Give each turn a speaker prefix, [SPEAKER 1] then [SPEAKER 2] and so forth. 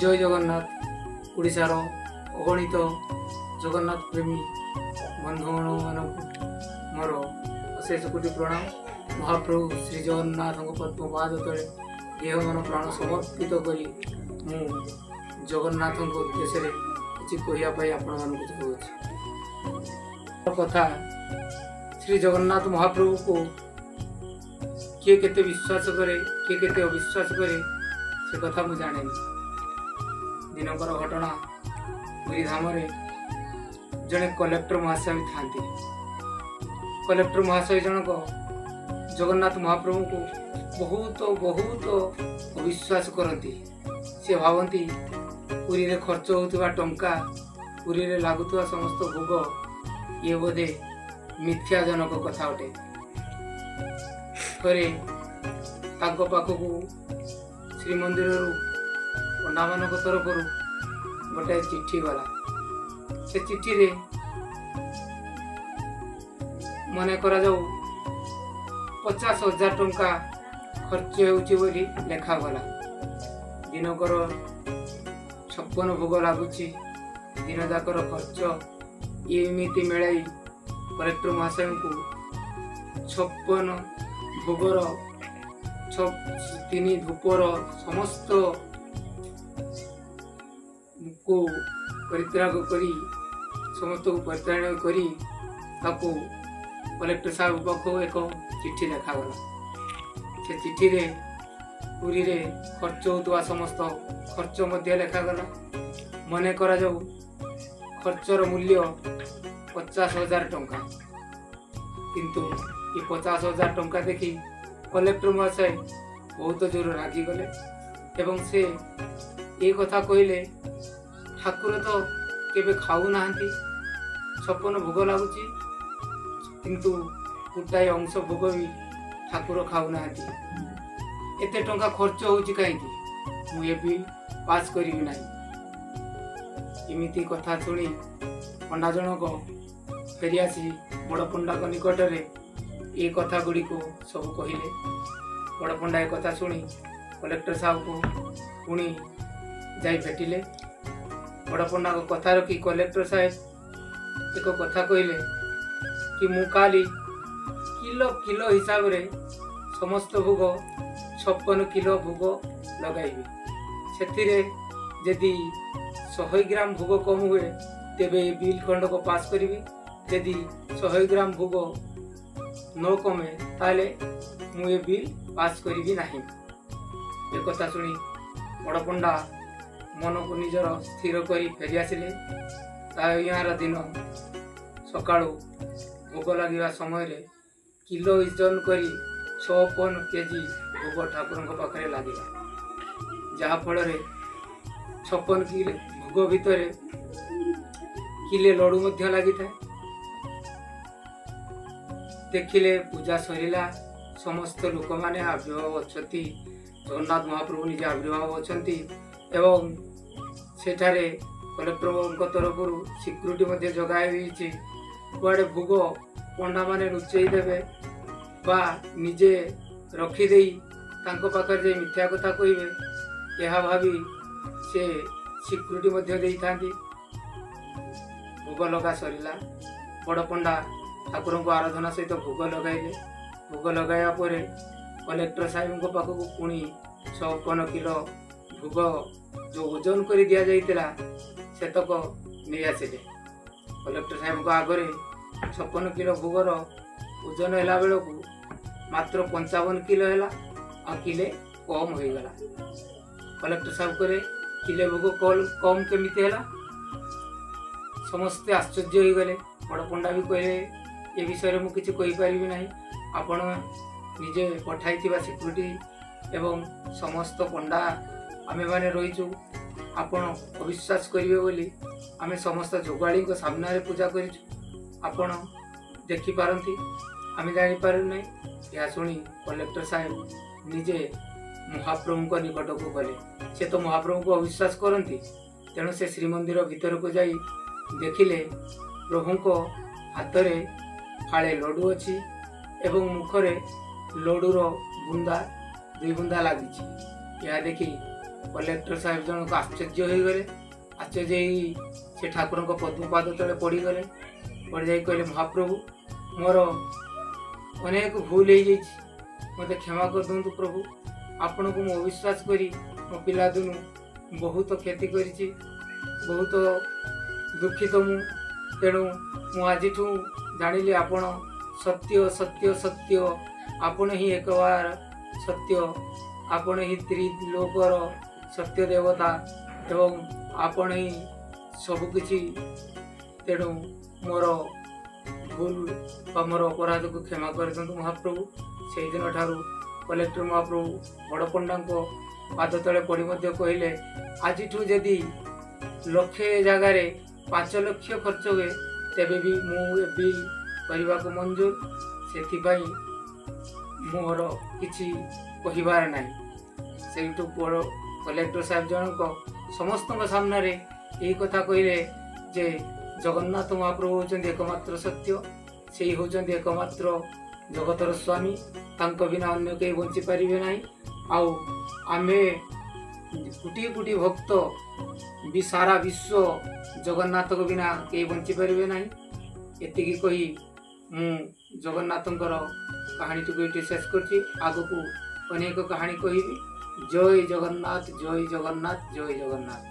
[SPEAKER 1] ଜୟ ଜଗନ୍ନାଥ। ଓଡ଼ିଶାର ଅଗଣିତ ଜଗନ୍ନାଥ ପ୍ରେମୀ ବନ୍ଧୁଗଣମାନଙ୍କୁ ମୋର ଅଶେଷ କୋଟି ପ୍ରଣାମ। ମହାପ୍ରଭୁ ଶ୍ରୀ ଜଗନ୍ନାଥଙ୍କ ପଦ୍ମପାଦ ତଳେ ଦେହ ମନ ପ୍ରାଣ ସମର୍ପିତ କରି ମୁଁ ଜଗନ୍ନାଥଙ୍କ ଉଦ୍ଦେଶ୍ୟରେ କିଛି କହିବା ପାଇଁ ଆପଣମାନଙ୍କୁ ଚାହୁଁଅଛି କଥା। ଶ୍ରୀ ଜଗନ୍ନାଥ ମହାପ୍ରଭୁକୁ କିଏ କେତେ ବିଶ୍ୱାସ କରେ, କିଏ କେତେ ଅବିଶ୍ୱାସ କରେ, ସେ କଥା ମୁଁ ଜାଣେନି। ଦିନକର ଘଟଣା, ପୁରୀ ଧାମରେ ଜଣେ କଲେକ୍ଟର ମହାଶୟ ଥାନ୍ତି। କଲେକ୍ଟର ମହାଶୟ ଜଣକ ଜଗନ୍ନାଥ ମହାପ୍ରଭୁଙ୍କୁ ବହୁତ ବହୁତ ଅବିଶ୍ୱାସ କରନ୍ତି। ସେ ଭାବନ୍ତି ପୁରୀରେ ଖର୍ଚ୍ଚ ହେଉଥିବା ଟଙ୍କା, ପୁରୀରେ ଲାଗୁଥିବା ସମସ୍ତ ଭୋଗ ଇଏ ବୋଧେ ମିଥ୍ୟାଜନକ କଥା ଅଟେ। ଥରେ ତାଙ୍କ ପାଖକୁ ଶ୍ରୀମନ୍ଦିରରୁ ପଣ୍ଡାମାନଙ୍କ ତରଫରୁ ଗୋଟାଏ ଚିଠି ଗଲା। ସେ ଚିଠିରେ ମନେ କରାଯାଉ 50,000 ଟଙ୍କା ଖର୍ଚ୍ଚ ହେଉଛି ବୋଲି ଲେଖାଗଲା। ଦିନକର 56 ଭୋଗ ଲାଗୁଛି, ଦିନଯାକର ଖର୍ଚ୍ଚ ଏମିତି ମେଳାଇ କଲେକ୍ଟର ମହାଶୟଙ୍କୁ 56 ଭୋଗର, 3 ଧୂପର ସମସ୍ତ କୁ ପରିତ୍ୟାଗ କରି, ସମସ୍ତକୁ ପରିତ୍ରାଣ କରି ତାକୁ କଲେକ୍ଟର ସାହେବ ପାଖକୁ ଏକ ଚିଠି ଲେଖାଗଲା। ସେ ଚିଠିରେ ପୁରୀରେ ଖର୍ଚ୍ଚ ହେଉଥିବା ସମସ୍ତ ଖର୍ଚ୍ଚ ମଧ୍ୟ ଲେଖାଗଲା। ମନେ କରାଯାଉ ଖର୍ଚ୍ଚର ମୂଲ୍ୟ 50,000 ଟଙ୍କା। କିନ୍ତୁ ଏ 50,000 ଟଙ୍କା ଦେଖି କଲେକ୍ଟର ମହାଶୟ ବହୁତ ଜୋର ରାଗିଗଲେ ଏବଂ ସେ ଏ କଥା କହିଲେ, ଠାକୁର ତ କେବେ ଖାଉନାହାନ୍ତି, 56 ଭୋଗ ଲାଗୁଛି କିନ୍ତୁ ଗୋଟାଏ ଅଂଶ ଭୋଗ ବି ଠାକୁର ଖାଉନାହାନ୍ତି, ଏତେ ଟଙ୍କା ଖର୍ଚ୍ଚ ହେଉଛି କାହିଁକି? ମୁଁ ଏ ବିଲ୍ ପାସ୍ କରିବି ନାହିଁ। ଏମିତି କଥା ଶୁଣି ପଣ୍ଡା ଜଣକ ଫେରିଆସି ବଡ଼ ପଣ୍ଡାଙ୍କ ନିକଟରେ ଏ କଥା ଗୁଡ଼ିକୁ ସବୁ କହିଲେ। ବଡ଼ ପଣ୍ଡା ଏ କଥା ଶୁଣି କଲେକ୍ଟର ସାହେବକୁ ପୁଣି ଯାଇ ଭେଟିଲେ। ବଡ଼ ପଣ୍ଡାଙ୍କ କଥା ରଖି କଲେକ୍ଟର ସାହେବ ଏକ କଥା କହିଲେ କି ମୁଁ କାଲି କିଲୋ କିଲୋ ହିସାବରେ ସମସ୍ତ ଭୋଗ, 56 କିଲୋ ଭୋଗ ଲଗାଇବି। ସେଥିରେ ଯଦି 100 ଗ୍ରାମ ଭୋଗ କମ୍ ହୁଏ, ତେବେ ଏ ବିଲ୍ ଖଣ୍ଡକ ପାସ୍ କରିବି। ଯଦି 100 ଗ୍ରାମ ଭୋଗ ନ କମେ, ତାହେଲେ ମୁଁ ଏ ବିଲ୍ ପାସ୍ କରିବି ନାହିଁ। ଏକଥା ଶୁଣି ବଡ଼ ପଣ୍ଡା ମନକୁ ନିଜର ସ୍ଥିର କରି ଫେରିଆସିଲେ। ତା ଏହାର ଦିନ ସକାଳୁ ଭୋଗ ଲାଗିବା ସମୟରେ କିଲୋ ଓଜନ କରି 56 କେଜି ଭୋଗ ଠାକୁରଙ୍କ ପାଖରେ ଲାଗିଲା, ଯାହାଫଳରେ 56 କିଲୋ ଭୋଗ ଭିତରେ କିଲେ ଲଡ଼ୁ ମଧ୍ୟ ଲାଗିଥାଏ। ଦେଖିଲେ ପୂଜା ସରିଲା, ସମସ୍ତ ଲୋକମାନେ ଆବିର୍ଭାବ ଅଛନ୍ତି, ଜଗନ୍ନାଥ ମହାପ୍ରଭୁ ନିଜେ ଆବିର୍ଭାବ ଅଛନ୍ତି ଏବଂ ସେଠାରେ କଲେକ୍ଟରଙ୍କ ତରଫରୁ ସିକ୍ୟୁରିଟି ମଧ୍ୟ ଯୋଗାଇ ହୋଇଛି। କୁଆଡ଼େ ଭୋଗ ପଣ୍ଡାମାନେ ଲୁଚେଇ ଦେବେ ବା ନିଜେ ରଖିଦେଇ ତାଙ୍କ ପାଖରେ ଯାଇ ମିଥ୍ୟା କଥା କହିବେ, ଏହା ଭାବି ସେ ସିକ୍ୟୁରିଟି ମଧ୍ୟ ଦେଇଥାନ୍ତି। ଭୋଗ ଲଗା ସରିଲା, ବଡ଼ ପଣ୍ଡା ଠାକୁରଙ୍କୁ ଆରାଧନା ସହିତ ଭୋଗ ଲଗାଇଲେ। ଭୋଗ ଲଗାଇବା ପରେ କଲେକ୍ଟର ସାହେବଙ୍କ ପାଖକୁ ପୁଣି 56 କିଲୋ ଭୋଗ ଯେଉଁ ଓଜନ କରି ଦିଆଯାଇଥିଲା, ସେତକ ନେଇ ଆସିଲେ। କଲେକ୍ଟର ସାହେବଙ୍କ ଆଗରେ 56 କିଲୋ ଭୋଗର ଓଜନ ହେଲା ବେଳକୁ ମାତ୍ର 55 କିଲୋ ହେଲା, ଆଉ କିଲେ କମ୍ ହୋଇଗଲା। କଲେକ୍ଟର ସାହେବ କହିଲେ, କିଲେ ଭୋଗ କମ୍ କେମିତି ହେଲା? ସମସ୍ତେ ଆଶ୍ଚର୍ଯ୍ୟ ହୋଇଗଲେ। ବଡ଼ ପଣ୍ଡା ବି କହିଲେ, ଏ ବିଷୟରେ ମୁଁ କିଛି କହିପାରିବି ନାହିଁ। ଆପଣ ନିଜେ ପଠାଇଥିବା ସିକ୍ୟୁରିଟି ଏବଂ ସମସ୍ତ ପଣ୍ଡା ଆମେମାନେ ରହିଛୁ, ଆପଣ ଅବିଶ୍ୱାସ କରିବେ ବୋଲି ଆମେ ସମସ୍ତ ଯୋଗାଳୀଙ୍କ ସାମ୍ନାରେ ପୂଜା କରିଛୁ, ଆପଣ ଦେଖିପାରନ୍ତି, ଆମେ ଜାଣିପାରୁନାହିଁ। ଏହା ଶୁଣି କଲେକ୍ଟର ସାହେବ ନିଜେ ମହାପ୍ରଭୁଙ୍କ ନିକଟକୁ ଗଲେ। ସେ ତ ମହାପ୍ରଭୁଙ୍କୁ ଅବିଶ୍ୱାସ କରନ୍ତି, ତେଣୁ ସେ ଶ୍ରୀମନ୍ଦିର ଭିତରକୁ ଯାଇ ଦେଖିଲେ ପ୍ରଭୁଙ୍କ ହାତରେ ଫାଳେ ଲଡ଼ୁ ଅଛି ଏବଂ ମୁଖରେ ଲଡ଼ୁର ବୁନ୍ଦା ଦୁଇ ବୁନ୍ଦା ଲାଗିଛି। ଏହା ଦେଖି କଲେକ୍ଟର ସାହେବ ଜଣକ ଆଶ୍ଚର୍ଯ୍ୟ ହୋଇଗଲେ। ଆଶ୍ଚର୍ଯ୍ୟ ହେଇ ସେ ଠାକୁରଙ୍କ ପଦ୍ମପାଦ ତଳେ ପଡ଼ିଗଲେ। ପଡ଼ିଯାଇ କହିଲେ, ମହାପ୍ରଭୁ, ମୋର ଅନେକ ଭୁଲ ହେଇଯାଇଛି, ମୋତେ କ୍ଷମା କରିଦିଅନ୍ତୁ ପ୍ରଭୁ। ଆପଣଙ୍କୁ ମୁଁ ଅବିଶ୍ୱାସ କରି ମୋ ପିଲାଦିନୁ ବହୁତ କ୍ଷତି କରିଛି, ବହୁତ ଦୁଃଖିତ ମୁଁ। ତେଣୁ ମୁଁ ଆଜିଠୁ ଜାଣିଲି ଆପଣ ସତ୍ୟ, ସତ୍ୟ, ସତ୍ୟ। ଆପଣ ହିଁ ଏକବାର ସତ୍ୟ, ଆପଣ ହିଁ ତ୍ରିଲୋକର ସତ୍ୟ ଦେବତା ଏବଂ ଆପଣ ହିଁ ସବୁକିଛି। ତେଣୁ ମୋର ଭୁଲ ବା ମୋର ଅପରାଧକୁ କ୍ଷମା କରିଦିଅନ୍ତୁ ମହାପ୍ରଭୁ। ସେଇଦିନ ଠାରୁ କଲେକ୍ଟର ମହାପ୍ରଭୁ ବଡ଼ପଣ୍ଡାଙ୍କ ପାଦ ତଳେ ପଡ଼ି ମଧ୍ୟ କହିଲେ, ଆଜିଠୁ ଯଦି ଲକ୍ଷେ ଜାଗାରେ 5 ଲକ୍ଷ ଖର୍ଚ୍ଚ ହୁଏ, ତେବେ ବି ମୁଁ ଏ ବିଲ୍ କରିବାକୁ ମଞ୍ଜୁର। ସେଥିପାଇଁ ମୋର କିଛି କହିବାର ନାହିଁ। ସେଇଠୁ ବଡ଼ କଲେକ୍ଟର ସାହେବ ଜଣକ ସମସ୍ତଙ୍କ ସାମ୍ନାରେ ଏହି କଥା କହିଲେ ଯେ ଜଗନ୍ନାଥ ମହାପ୍ରଭୁ ହେଉଛନ୍ତି ଏକମାତ୍ର ସତ୍ୟ, ସେଇ ହେଉଛନ୍ତି ଏକମାତ୍ର ଜଗତର ସ୍ୱାମୀ, ତାଙ୍କ ବିନା ଅନ୍ୟ କେହି ବଞ୍ଚିପାରିବେ ନାହିଁ। ଆଉ ଆମେ କୋଟି କୋଟି ଭକ୍ତ ବି, ସାରା ବିଶ୍ୱ ଜଗନ୍ନାଥଙ୍କ ବିନା କେହି ବଞ୍ଚିପାରିବେ ନାହିଁ। ଏତିକି କହି ମୁଁ ଜଗନ୍ନାଥଙ୍କର କାହାଣୀଟିକୁ ଏଇଠି ଶେଷ କରୁଛି। ଆଗକୁ ଅନେକ କାହାଣୀ କହିବି। ଜୟ ଜଗନ୍ନାଥ, ଜୟ ଜଗନ୍ନାଥ, ଜୟ ଜଗନ୍ନାଥ।